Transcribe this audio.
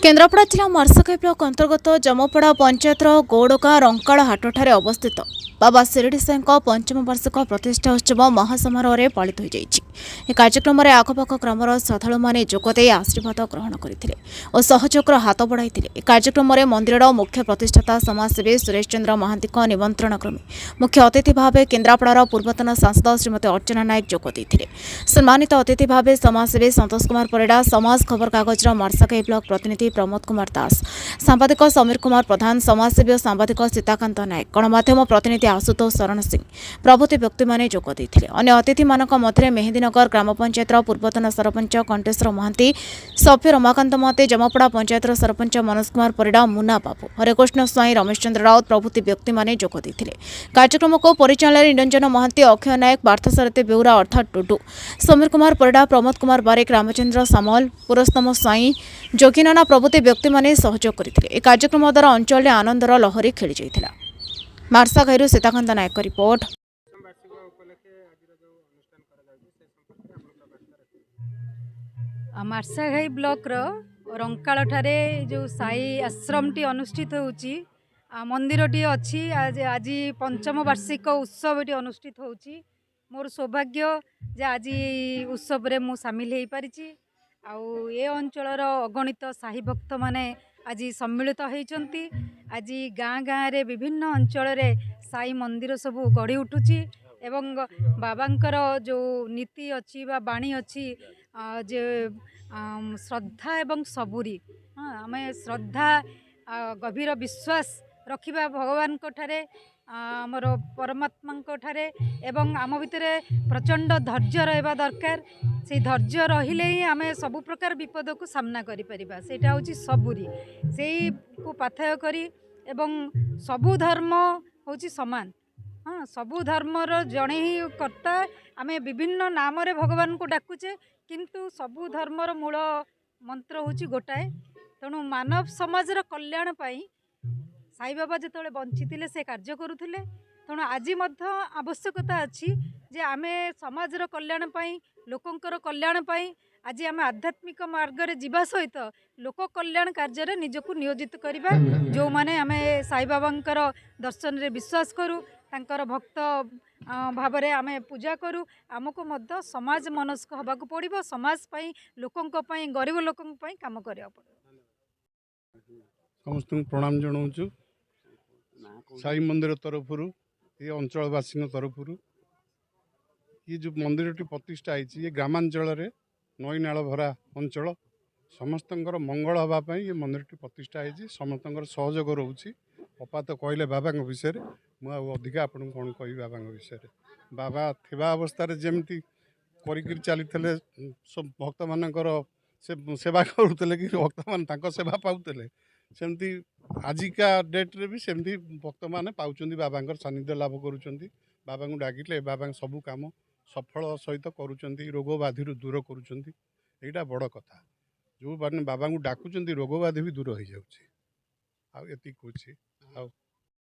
କେନ୍ଦ୍ରାପଡ଼ା ଜିଲ୍ଲା ମାର୍ଶାଘାଇ ବ୍ଲକ ଅନ୍ତର୍ଗତ ଜମପଡ଼ା ପଞ୍ଚାୟତର ଗୌଡ଼ଗାଁ ରଙ୍କାଳ ହାଟଠାରେ ଅବସ୍ଥିତ ବାବା ଶିରିଡ଼ି ସାଇଙ୍କ ପଞ୍ଚମ ବାର୍ଷିକ ପ୍ରତିଷ୍ଠା ଉତ୍ସବ ମହାସମାରୋହରେ ପାଳିତ ହୋଇଯାଇଛି। ଏହି କାର୍ଯ୍ୟକ୍ରମରେ ଆଖପାଖ ଗ୍ରାମର ଶ୍ରଦ୍ଧାଳୁମାନେ ଯୋଗଦେଇ ଆଶୀର୍ବାଦ ଗ୍ରହଣ କରିଥିଲେ ଓ ସହଯୋଗର ହାତ ବଢ଼ାଇଥିଲେ। ଏହି କାର୍ଯ୍ୟକ୍ରମରେ ମନ୍ଦିରର ମୁଖ୍ୟ ପ୍ରତିଷ୍ଠାତା ସମାଜସେବୀ ସୁରେଶ ଚନ୍ଦ୍ର ମହାନ୍ତିଙ୍କ ନିମନ୍ତ୍ରଣ କ୍ରମେ ମୁଖ୍ୟ ଅତିଥି ଭାବେ କେନ୍ଦ୍ରାପଡ଼ାର ପୂର୍ବତନ ସାଂସଦ ଶ୍ରୀମତୀ ଅର୍ଚ୍ଚନା ନାୟକ ଯୋଗ ଦେଇଥିଲେ। ସମ୍ମାନିତ ଅତିଥି ଭାବେ ସମାଜସେବୀ ସନ୍ତୋଷ କୁମାର ପରିଡ଼ା, ସମାଜ ଖବରକାଗଜର ମାର୍ଶାଘାଇ ବ୍ଲକ ପ୍ରତିନିଧି ପ୍ରମୋଦ କୁମାର ଦାସ, ସାମ୍ବାଦିକ ସମୀର କୁମାର ପ୍ରଧାନ, ସମାଜସେବୀ ଓ ସାମ୍ବାଦିକ ସୀତାକାନ୍ତ ନାୟକ, ଗଣମାଧ୍ୟମ ପ୍ରତିନିଧି ଆଶୁତୋଷ ଶରଣ ସିଂ ପ୍ରଭୃତି ବ୍ୟକ୍ତିମାନେ ଯୋଗ ଦେଇଥିଲେ। ଅନ୍ୟ ଅତିଥିମାନଙ୍କ ମଧ୍ୟରେ ମେହେନ୍ଦୀନଗର ଗ୍ରାମ ପଞ୍ଚାୟତର ପୂର୍ବତନ ସରପଞ୍ଚ କଣ୍ଟେଶ୍ୱର ମହାନ୍ତି, ସଭ୍ୟ ରମାକାନ୍ତ ମହାନ୍ତି, ଜମପଡ଼ା ପଞ୍ଚାୟତର ସରପଞ୍ଚ ମନୋଜ କୁମାର ପରିଡ଼ା, ମୁନା ବାବୁ, ହରେକୃଷ୍ଣ ସ୍ୱାଇଁ, ରମେଶ ଚନ୍ଦ୍ର ରାଉତ ପ୍ରଭୃତି ବ୍ୟକ୍ତିମାନେ ଯୋଗ ଦେଇଥିଲେ। କାର୍ଯ୍ୟକ୍ରମକୁ ପରିଚାଳନାରେ ନିରଞ୍ଜନ ମହାନ୍ତି, ଅକ୍ଷୟ ନାୟକ, ପାର୍ଥସାରଥୀ ବେଉରା ଅର୍ଥାତ୍ ଟୁଡୁ, ସମୀର କୁମାର ପରିଡ଼ା, ପ୍ରମୋଦ କୁମାର ବାରିକ, ରାମଚନ୍ଦ୍ର ସାମଲ, ପୁରୁଷୋତ୍ତମ ସ୍ୱାଇଁ, ଯୋଗୀନନା ପ୍ରଭୃତି ବ୍ୟକ୍ତିମାନେ ସହଯୋଗ କରିଥିଲେ। ଏହି କାର୍ଯ୍ୟକ୍ରମ ଦ୍ୱାରା ଅଞ୍ଚଳରେ ଆନନ୍ଦର ଲହରୀ ଖେଳିଯାଇଥିଲା। ମାର୍ଶାଘାଇରୁ ସୀତାକାନ୍ତ ନାୟକ ରିପୋର୍ଟ। ବାର୍ଷିକ ଉପଲକ୍ଷେ ଆଜିର ଯେଉଁ ଅନୁଷ୍ଠାନ କରାଯାଉଛି, ସେ ସମ୍ପର୍କରେ ଆପଣଙ୍କ ବାର୍ତ୍ତା ରଖିବେ। ମାର୍ଶାଘାଇ ବ୍ଲକର ରଙ୍କାଳଠାରେ ଯେଉଁ ସାଇ ଆଶ୍ରମଟି ଅନୁଷ୍ଠିତ ହେଉଛି, ମନ୍ଦିରଟି ଅଛି, ଆଜି ପଞ୍ଚମ ବାର୍ଷିକ ଉତ୍ସବଟି ଅନୁଷ୍ଠିତ ହେଉଛି। ମୋର ସୌଭାଗ୍ୟ ଯେ ଆଜି ଏଇ ଉତ୍ସବରେ ମୁଁ ସାମିଲ ହେଇପାରିଛି। ଆଉ ଏ ଅଞ୍ଚଳର ଅଗଣିତ ସାଇ ଭକ୍ତମାନେ ଆଜି ସମ୍ମିଳିତ ହେଇଛନ୍ତି। ଆଜି ଗାଁ ଗାଁରେ, ବିଭିନ୍ନ ଅଞ୍ଚଳରେ ସାଇ ମନ୍ଦିର ସବୁ ଗଢ଼ି ଉଠୁଛି ଏବଂ ବାବାଙ୍କର ଯେଉଁ ନୀତି ଅଛି ବା ବାଣୀ ଅଛି ଯେ ଶ୍ରଦ୍ଧା ଏବଂ ସବୁରି, ହଁ, ଆମେ ଶ୍ରଦ୍ଧା, ଗଭୀର ବିଶ୍ୱାସ ରଖିବା ଭଗବାନଙ୍କ ଠାରେ, ଆମର ପରମାତ୍ମାଙ୍କ ଠାରେ ଏବଂ ଆମ ଭିତରେ ପ୍ରଚଣ୍ଡ ଧୈର୍ଯ୍ୟ ରହିବା ଦରକାର। ସେଇ ଧୈର୍ଯ୍ୟ ରହିଲେ ହିଁ ଆମେ ସବୁ ପ୍ରକାର ବିପଦକୁ ସାମ୍ନା କରିପାରିବା। ସେଇଟା ହେଉଛି ସବୁରି। ସେଇକୁ ପାଥେୟ କରି ଏବଂ ସବୁ ଧର୍ମ ହେଉଛି ସମାନ, ହଁ, ସବୁ ଧର୍ମର ଜଣେ ହିଁ କର୍ତ୍ତା। ଆମେ ବିଭିନ୍ନ ନାମରେ ଭଗବାନଙ୍କୁ ଡାକୁଛେ, କିନ୍ତୁ ସବୁ ଧର୍ମର ମୂଳ ମନ୍ତ୍ର ହେଉଛି ଗୋଟାଏ। ତେଣୁ ମାନବ ସମାଜର କଲ୍ୟାଣ ପାଇଁ ସାଇବାବା ଯେତେବେଳେ ବଞ୍ଚିଥିଲେ, ସେ କାର୍ଯ୍ୟ କରୁଥିଲେ। ତେଣୁ ଆଜି ମଧ୍ୟ ଆବଶ୍ୟକତା ଅଛି ଯେ ଆମେ ସମାଜର କଲ୍ୟାଣ ପାଇଁ, ଲୋକଙ୍କର କଲ୍ୟାଣ ପାଇଁ ଆଜି ଆମେ ଆଧ୍ୟାତ୍ମିକ ମାର୍ଗରେ ଯିବା ସହିତ ଲୋକ କଲ୍ୟାଣ କାର୍ଯ୍ୟରେ ନିଜକୁ ନିୟୋଜିତ କରିବା। ଯେଉଁମାନେ ଆମେ ସାଇବାବାଙ୍କର ଦର୍ଶନରେ ବିଶ୍ୱାସ କରୁ, ତାଙ୍କର ଭକ୍ତ ଭାବରେ ଆମେ ପୂଜା କରୁ, ଆମକୁ ମଧ୍ୟ ସମାଜ ମନସ୍କ ହେବାକୁ ପଡ଼ିବ। ସମାଜ ପାଇଁ, ଲୋକଙ୍କ ପାଇଁ, ଗରିବ ଲୋକଙ୍କ ପାଇଁ କାମ କରିବାକୁ ପଡ଼ିବ। ସମସ୍ତଙ୍କୁ ପ୍ରଣାମ ଜଣାଉଛୁ ସାଇ ମନ୍ଦିର ତରଫରୁ, ଏ ଅଞ୍ଚଳବାସୀଙ୍କ ତରଫରୁ। ଇଏ ଯେଉଁ ମନ୍ଦିରଟି ପ୍ରତିଷ୍ଠା ହେଇଛି, ଏ ଗ୍ରାମାଞ୍ଚଳରେ ନଈ ନାଳ ଭରା ଅଞ୍ଚଳ, ସମସ୍ତଙ୍କର ମଙ୍ଗଳ ହେବା ପାଇଁ ଏ ମନ୍ଦିରଟି ପ୍ରତିଷ୍ଠା ହେଇଛି। ସମସ୍ତଙ୍କର ସହଯୋଗ ରହୁଛି। ଅପା ତ କହିଲେ ବାବାଙ୍କ ବିଷୟରେ, ମୁଁ ଆଉ ଅଧିକା ଆପଣଙ୍କୁ କ'ଣ କହିବି ବାବାଙ୍କ ବିଷୟରେ? ବାବା ଥିବା ଅବସ୍ଥାରେ ଯେମିତି କରିକିରି ଚାଲିଥିଲେ, ସବୁ ଭକ୍ତମାନଙ୍କର ସେ ସେବା କରୁଥିଲେ କି ଭକ୍ତମାନେ ତାଙ୍କ ସେବା ପାଉଥିଲେ, ସେମିତି ଆଜିକା ଡେଟ୍ରେ ବି ସେମିତି ଭକ୍ତମାନେ ପାଉଛନ୍ତି, ବାବାଙ୍କର ସାନ୍ନିଧ୍ୟ ଲାଭ କରୁଛନ୍ତି। ବାବାଙ୍କୁ ଡାକିଲେ ବାବାଙ୍କ ସବୁ କାମ ସଫଳ ସହିତ କରୁଛନ୍ତି, ରୋଗ ବ୍ୟାଧିରୁ ଦୂର କରୁଛନ୍ତି। ଏଇଟା ବଡ଼ କଥା। ଯେଉଁମାନେ ବାବାଙ୍କୁ ଡାକୁଛନ୍ତି, ରୋଗ ବ୍ୟାଧି ବି ଦୂର ହେଇଯାଉଛି। ଆଉ ଏତିକି କହୁଛି ଆଉ।